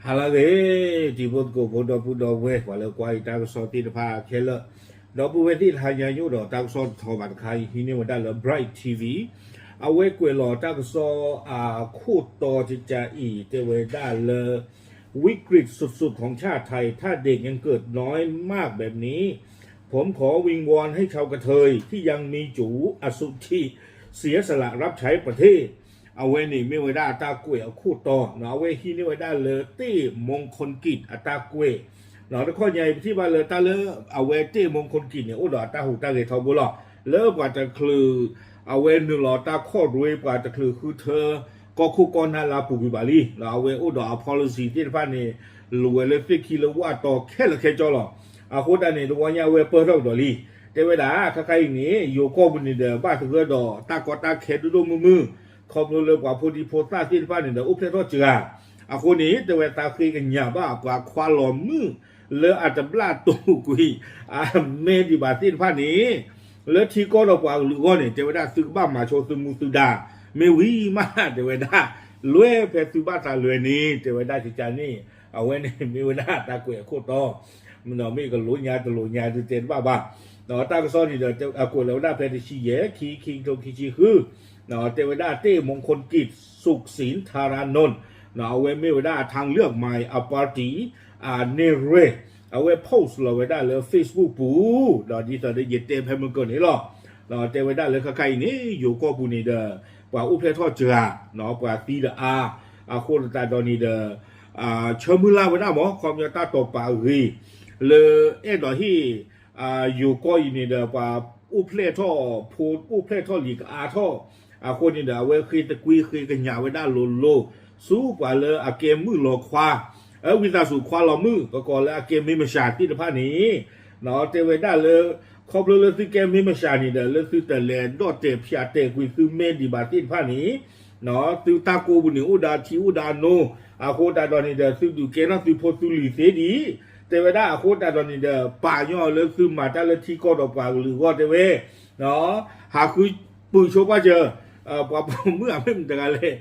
ဟါလၢအဂ့ၤ, တံၤဖိသကိးဖိ ဒီပုၢ်ဒီဝဲၢ် ပှၤလၢကွၢ်ယတၢ်ကစီၣ်သ့ၣ်တဖၣ်ခဲလၢာ်, ဒီပုၢ်ဝဲၢ်သ့ၣ်တဖၣ်ညါ ယအိၣ်ဒီးတၢ်ကစီၣ်တထီဘၣ်တခါအံၤ ဟံးန့ၢ်ဝဲဒၣ်လၢ Bright TV, အဝဲကွဲးလီၤတၢ်ကစီၣ်အခိၣ်တီကကးအံၤ တဲဝဲဒၣ်လၢ วิกฤตสุดๆของชาติไทย ถ้าเด็กยังเกิดน้อยมากแบบนี้ ผมขอวิงวอนให้ชาวกระเทยที่ยังมีจู๋อสุจิเสียสละรับใช้ประเทศ အဝဲန့ၣ်မ့ၢ်ဝဲဒၣ်တၢ်ကွဲးအခိၣ်တီ, အဝဲဟံးန့ၢ်ဝဲဒၣ်လၢ เต้ มงคลกิจ အတၢ်ကွဲး, တခီညါအံၤ ပထံၣ်ဘၣ်လၢတၢ်လၢအဝဲ เต้ มงคลกิจ န့ၣ် အိၣ်ဒီးအတၢ်ဟူးတၢ်ဂဲၤထီဘိလီၤ. လၢပှၤတချုး အဝဲနုာ်လီၤတၢ်ခီၣ်ရ့ ပှၤတချုးဃုထၢ ကီၢ်ခိၣ်ကီၢ်နၢ်လၢအပူၤကွံာ်ဘၣ်လံ, အဝဲအိၣ်ဒီးအ policy သ့ၣ်တဖၣ်န့ၣ် လိၣ်ဝဲလၢသ့ၣ်ခံလၢဝၣ်တီခဲလၢာ်ခဲဆ့လီၤ. အဃိသတးန့ၣ် တဝီညါအဝဲပၢၢ်ထီၣ်ကဒီးလံ. တဲဝဲဒၣ် ခဲခါအံၤန့ၣ် ယိၤကီၢ်ပူၤန့ၣ်ဒီး ဘၣ်သဂၢၢ်ဒီးတၢ်ကီတၢ်ခဲဒိၣ်ဒိၣ်မုၢ်မုၢ်, ခီဖျိလၢပှၤဖိဒံဖိသၣ်သ့ၣ်တဖၣ်န့ၣ်ဒီး အိၣ်ဖျဲၣ်ထီၣ်စှၤ, အဃိန့ၣ် တဲဝဲသးဃ့ကညးဘၣ်ပှၤခွါလီၤမုၢ် လၢအတဘျၣ်တိာ်ကွံာ် အမဲဒံးဘၣ်သ့ၣ်တဖၣ်န့ၣ် လၢထံကီၢ်ဒီးပှၤကလုာ်အဂီၢ်န့ၣ် တဲဝဲဒၣ်သုကဘၣ်မၤဆိသုမူသုဒါ, မ့ၢ်ဝံၤမး တဲဝဲဒၣ် လွဲဖဲသုဘၣ်သးလွဲန့ၣ် တဲဝဲဒၣ်ကကန့ၣ်, အဝဲန့ၣ်မ့ၢ်ဝဲဒၣ်တၢ်ကွဲးအခိၣ်တီ, မ့ၢ်ကလိညါတလိညါဒုးတဲတဘၣ်ဘၣ်. တၢ်ကစီၣ်န့ၣ်ဒီး အကွဲးလီၤဝဲဒၣ်ဖဲတဆံယဲၢ် ခံ ခံကထိခံဆံဃု, တဲဝဲဒၣ် เต้ มงคลกิจ สุขสินธารานนท์ အဝဲမ့ၢ်ဝဲဒၣ်အထါလၢအမၤအပၢတံ အနဲၣ်ရွဲၣ်, အဝဲ post လီၤဝဲဒၣ်လၢ Facebook ပူၤ, ဒီးဒ်သိးဒီးယတဲဖဲမုၢ်ကၢၢ်န့ၣ်လီၤ. တဲဝဲဒၣ်လၢခဲခါအံၤန့ၣ် ယိၤကီၢ်ပူၤန့ၣ်ဒီး ပှၤအိၣ်ဖျဲၣ်ထီၣ်စှၤ, ပှၤသံဒီးအါ, အဃိသတးဒီးန့ၣ်ဒီး ဆၢမုၢ်လၢ်ဝဲဒၣ်မး ခီပညီတၢ်တိာ်ပာ်အဂ့ၤ လၢအဲၣ်ဒိးဟ့ၣ် ယိၤကီၢ်အံၤန့ၣ်ဒီး ပှၤအိၣ်ဖျဲၣ်ထီၣ်ဖိ အိၣ်ဖျဲၣ်ထီၣ်လံၤကအါထီၣ်, အဃိန့ၣ်ဒီး အဝဲဃ့တကွံဃ့ကညးဝဲဒၣ်လိၤလိၤ ဆူပှၤလၢအကဲမုၣ်လီၤခွါ, ဝံသးစူၤခွါလီၤမုၢ် ကကိးလၢအကဲမ့ၢ်မစှၤသ့ၣ်တဖၣ်န့ၣ်, တဲဝဲဒၣ်လၢ ခီဖျိလၢသုကဲမ့ၢ်မစှၤန့ၣ်ဒီး လၢသုတလဲၤဒီၣ်တဲာ်ဖၠးတဲာ်ကွံာ်သုမဲဒံးဘၣ်သ့ၣ်တဖၣ်န့ၣ်, သုတၢ်ကိးပူၤန့ၣ်အိၣ်ဒီးအထံအိၣ်ဒီးအနိ, အဃိသတးဒီးန့ၣ်ဒီး သုဒုးကဲထီၣ်သုဖိသုလံၤသ့ဒံး, တဲဝဲဒၣ်အဃိသတးဒီးန့ၣ်ဒီး ပာ်ညီလၢသုမၤတၢ်လၢထံကီၢ်ဒီးပှၤကလုာ်အဂီၢ်တဲဝဲ, ဟးဃုပုာ်ဆိပာ်စၢၤ ပှၤပိာ်မုၣ်အမ့ၢ်မတၤတဂၤလဲၣ်,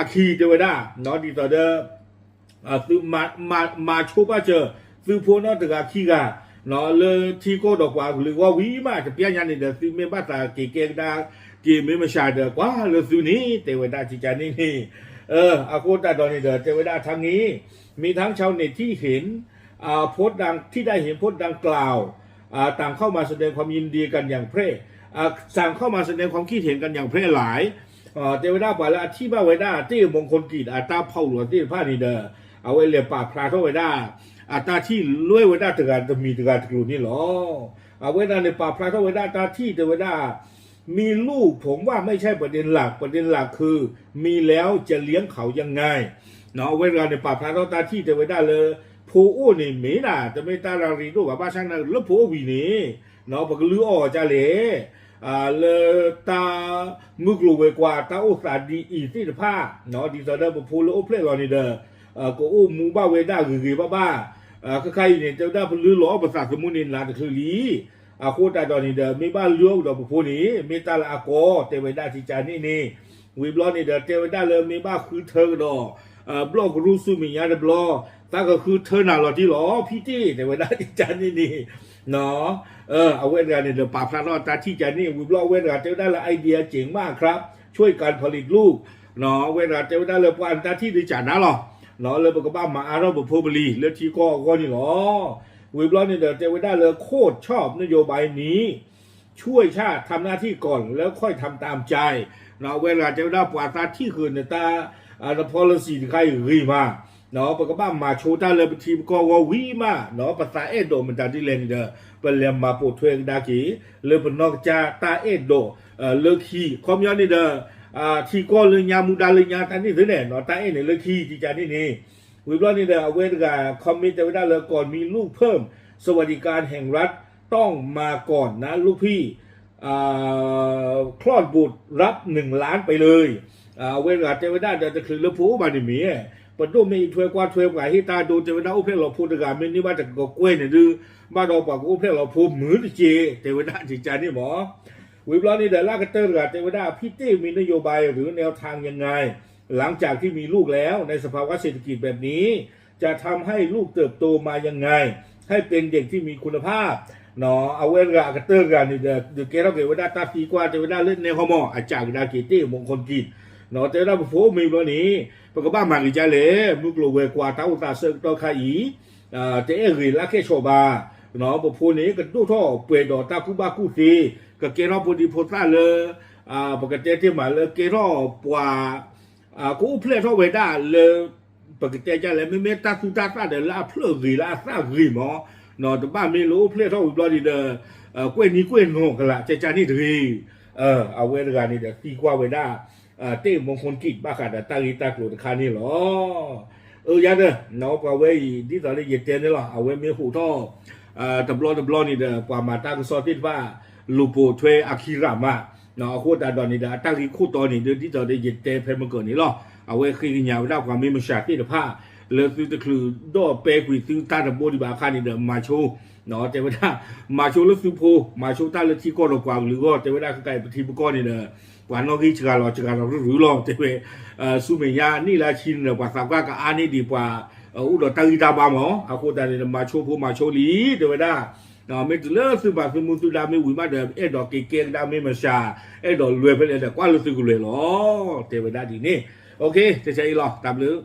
အခံတဲဝဲဒၣ်, ဒ်သိးဒီး သုမၤဆိပာ်စၢၤ သုဖိနီၢ်တဂၤခံဂၤ, လၢထံကီၢ်ဒီးပှၤကလုာ်အဂီၢ်ဝံၤမး တပျၢ်ညါန့ၣ်ဒီး သုမ့ၢ်ဘၣ်သးက့ၤကဲကဒါက့ၤမ့ၢ်မစှၤဒီး ကွၢ်လၢသုန့ၣ် တဲဝဲဒၣ်ကကန့ၣ်န့ၣ်, အဃိသတးဒီးန့ၣ်ဒီး တဲဝဲဒၣ်ထါင့ၢ် มีทั้งชาวเน็ตที่เห็น โพสต์ดัง ที่ได้เห็นโพสต์ดังกล่าว ต่างเข้ามาแสดงความยินดีกันอย่างแพร่ ต่างเข้ามาแสดงความคิดเห็นกันอย่างแพร่หลาย တဲဝဲဒၣ်ပှၤလၢအထံၣ်ဘၣ်ဝဲဒၣ် เต้ มงคลกิจ အတၢ်ဖီၣ်လိာ်သ့ၣ်တဖၣ်န့ၣ်ဒီး အဝဲလဲၤပာ်ဖျါထီၣ်ဝဲဒၣ် အတၢ်ထံၣ်လွဲဝဲဒၣ်တဂၤတမံၤတဂၤတကျိၤန့ၣ်လီၤ. အဝဲဒၣ်န့ၣ်ပာ်ဖျါထီၣ်ဝဲဒၣ်တၢ်ထံၣ်တဲဝဲဒၣ် มีลูกผมว่าไม่ใช่ประเด็นหลัก ประเด็นหลักคือ มีแล้วจะเลี้ยงเขายังไง အဝဲတဂၤန့ၣ် ပာ်ဖျါထီၣ်တၢ်ထံၣ်တဲဝဲဒၣ်လၢ ဖိအိၣ်န့ၣ်မ့ၢ်ဒၣ် တမ့ၢ်တၢ်ရၤရံဒိၣ်ဘၣ် ဘၣ်ဆၣ်နာ်က့ လၢဖိအိၣ်ဝံၤန့ၣ် ပကလုၢ်အီၣ်အီၤဒ်လဲၣ်, လၢတၢ်မုၢ်ကျိၤဝဲၤကွာ် တၢ်အိၣ်သးဒ်အံၤသ့ၣ်တဖၣ်, ဒ်သိးဒီးပဖိလၢအိၣ်ဖျဲၣ်လီၤန့ၣ်ဒီး ကအိၣ်မူဘၣ်ဝဲဒၣ်ဂ့ၤဂ့ၤဘၣ်ဘၣ်, ခဲခါအံၤန့ၣ် တဲဝဲဒၣ်ပလုၢ်လီၤအီၣ်ပသးသမူန့ၣ် နးတချုးလံ အဃိသတးဒီးန့ၣ်ဒီး မ့ၢ်ဘၣ်လုၢ်အီၣ်ကဒီးပဖိန့ၣ် မ့ၢ်တၢ်လၢအကီ တဲဝဲဒၣ်ကကန့ၣ်န့ၣ်, ဝံၤဘျီန့ၣ်ဒီး တဲဝဲဒၣ်လၢမ့ၢ်ဘၣ်ဃုထၢကဒီး ဘျီၣ်ကရူၢ်ဆူမဲာ်ညါတဘျီ သးကဃုထၢနၤလီၤတံၢ်လီၤ ဖံတ့ၢ် တဲဝဲဒၣ်ကကန့ၣ်န့ၣ်, အဝဲတဂၤန့ၣ်ဒီး ပာ်ဖျါထီၣ်တၢ်ထံၣ်ကကန့ၣ် ဝံၤဘျီအဝဲတဂၤတဲဝဲဒၣ်လၢ ไอเดียเจ๋งมากครับ ช่วยกันผลิตลูก အဝဲတဂၤတဲဝဲဒၣ်လၢပှၤတၢ်ထံၣ်ဒုးကနၣ်လီၤ, လၢပကဘၣ်မၤအါထီၣ်ပဖိပလံၤလၢထံကီၢ်အဂီၢ်န့ၣ်လီၤ. ဝံၤဘျီန့ၣ်ဒီး တဲဝဲဒၣ်လၢ โคตรชอบนโยบายนี้ ช่วยชาติทำหน้าที่ก่อนแล้วค่อยทำตามใจ အဝဲတဂၤတဲဝဲဒၣ်ပှၤသးထံၣ်ဃုာ်နတၢ် န policy တခါအံၤဂ့ၤမး, ပကဘၣ်မၤဆိတၢ်လၢပထံပကီၢ်အဂီၢ်ဝံၤမး ပသးအဲၣ်ဒိးမတၤဒ်လဲၣ်န့ၣ်ဒီး ပလဲၤမၤပိာ်ထွဲကဒါက့ၤ လၢပနီၢ်ကစၢ်တၢ်အဲၣ်ဒိးလၢခံ, ခီပညီန့ၣ်ဒီး ထံကီၢ်လၢညါမူဒါလၢညါတၢ်န့ၣ်သ့န့ၣ် တၢ်အဲၣ်န့ၣ်လၢခံကကန့ၣ်န့ၣ်, ဝံၤဘျီန့ၣ်ဒီး အဝဲတဂၤ comment တဲဝဲဒၣ်လၢ ก่อนมีลูกเพิ่ม สวัสดิการแห่งรัฐต้องมาก่อนนะลูกพี่ คลอดบุตรรับหนึ่งล้านไปเลย အဝဲတဂၤတဲဝဲဒၣ်ဒီး တချုးလၢဖိအိၣ်ဘၣ်န့ၣ်မ့ၢ် ပဒိၣ်မ့ၢ်အံးထွဲကွၢ်ထွဲပှၤဟ့ၣ်တၢ်ဒိ တဲဝဲဒၣ်အိၣ်ဖျဲၣ်လီၤဖိတဂၤ မ့ၢ်န့ၢ်ဘၣ်တကကွဲၢ်န့ၣ်ဒုး ဘၣ်ဒီးပှၤကအိၣ်ဖျဲၣ်လီၤဖိမုာ်တက့ၢ် တဲဝဲဒၣ်ကကန့ၣ်မး. ဝံၤဘျီန့ၣ်ဒီး လၢကတၢၢ်တဂၤတဲဝဲဒၣ် พี่เต้มีนโยบายหรือแนวทางยังไง หลังจากที่มีลูกแล้วในสภาวะเศรษฐกิจแบบนี้ จะทำให้ลูกเติบโตมายังไง ให้เป็นเด็กที่มีคุณภาพ အဝဲတဂၤအကတၢၢ်တဂၤန့ၣ်ဒီး ကဲထီၣ်က့ၤဝဲဒၣ်တၢ်သံကွၢ် တဲဝဲဒၣ်လၢနဲဟီမး အစှၤကဒါက့ၤ เตะมงคลกิจ တဲဝဲဒၣ်ပဖိမ့ၢ်ဘျီန့ၣ် ပကဘၣ်မၤက့ၤဒ်လဲၣ် မုၢ်ကျိၤဝဲၤကွာ်တၢ်အိၣ်သးဆၢကတီၢ်ခါအံၤ တအဲၣ်ဂ့ၤလၢခဲဆီးဘၣ် ပဖိန့ၣ် ကဒိၣ်ထီၣ်ပှဲၤဒီးတၢ်ကူၣ်ဘၣ်ကူၣ်သ့ ကကဲထီၣ်ဖိဒံဖိသၣ်လၢ ပကတဲတ့ၢ်မးလၢကဲထီၣ်ပှၤ ကအိၣ်ဖျဲၣ်ထီၣ်ဝဲဒၣ်လၢ ပကတဲဒ်လဲၣ် မ့မ့ၢ်တၢ်သူတၢ်သၣ်ဒီးလၢအဖျၢၣ်ဂ့ၤလၢအသၣ်ဂ့ၤမး တဘၣ်မ့ၢ်လၢအိၣ်ဖျဲၣ်ထီၣ်ဝံၤဘျီန့ၣ်ဒီး ကွဲၢ်နံၤကွဲၢ်နီၤကလာ် ကကန့ၣ်တဂ့ၤ အဝဲတဂၤန့ၣ်ဒီးသံကွၢ်ဝဲဒၣ် เตะมงคลกิจ ဘၣ်ဃးဒီးတၢ်ဂ့ၢ်တၢ်ကျိၤတခါန့ၣ်လီၤ. အၢ ယၤဒီး ပှၤဝဲအံၤ ဒ်သိးလၢယတဲန့ၣ်လီၤ အဝဲမ့ၢ်ဟိးထီၣ် တဘျီတဘျီန့ၣ်ဒီး ပှၤမၤတၢ်ကစီၣ်သ့ၣ်တဖၣ် လူၤပိာ်ထွဲအခံရၤမး အဃိသတးဒီးန့ၣ်ဒီး အတၢ်ဂ့ၢ်ခိၣ်တီန့ၣ်ဒီး ဒ်သိးဒီးယတဲဖဲမကၢၤန့ၣ်လီၤ. အဝဲဃ့ကညးဝဲဒၣ်ပှၤမ့ၢ်မစှၤသ့ၣ်တဖၣ် လၢသုတချုးဒီၣ်ပဲကွံာ်သုတၢ်တဘိဒံးဘၣ်အခါန့ၣ်ဒီး မၤဆိ တဲဝဲဒၣ် မၤဆိလၢသုဖိ မၤဆိတၢ်လၢထံကီၢ်ဒီးပှၤကလုာ်အဂီၢ် တဲဝဲဒၣ် ကကဲပထံပကီၢ်န့ၣ်ဒီး ပှၤနီၣ်ဂံၢ်စှၤလီၤစှၤလီၤရုၢ်ရုၢ်လီၤ တဲဝဲ ဆူမဲာ်ညါနံၣ်လၢဆံန့ၣ်ဒီး ပှၤသးပှၢ်ကအါန့ၢ်ဒံးပှၤ အိၣ်ဒီးတၢ်ဂံၢ်တၢ်ဘါမး အဃိသတးန့ၣ်ဒီး မၤဆိဖိမၤဆိလံ တဲဝဲဒၣ် မ့ၢ်တုၤလၢသုမၤသုမူသုဒါမ့ၢ်ဝံၤမးဒီး အဲၣ်ဒိးက့ၤကဲကဒါမ့ၢ်မစှၤ အဲၣ်ဒိးလွဲၤဖဲလဲၣ်ဒီး ကွၢ်လၢသုကလွဲၤလီၤ တဲဝဲဒၣ်ဒ်န့ၣ် တဆဲအံၤလီၤ တၢ်ဘျုး